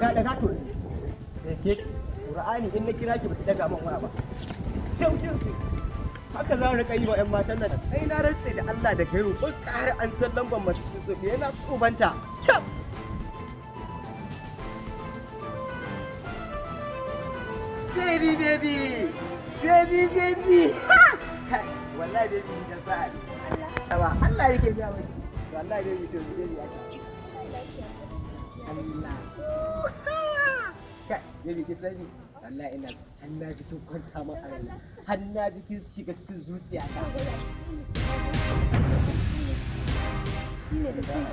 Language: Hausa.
Daga to. Eh, ke Qur'ani, in na kira ki ba ki daga min waya ba. Kyau kyau. Haka za mu rika yi wa 'yan matan nan. Ai na rantse da Allah, da kai ko ƙara an san lambar mace cikin sauƙi yana tsubanta. Kyau. Baby, baby, baby, baby. Wallahi baby, ni da sa'a ne. Allah yake ga miki. Wallahi baby, to baby ya. Allah. Kai, baby, ki sani. Wallahi ina har na ji kin kwanta min a raina. Har na ji kin shiga cikin zuciyata. Shine da kai.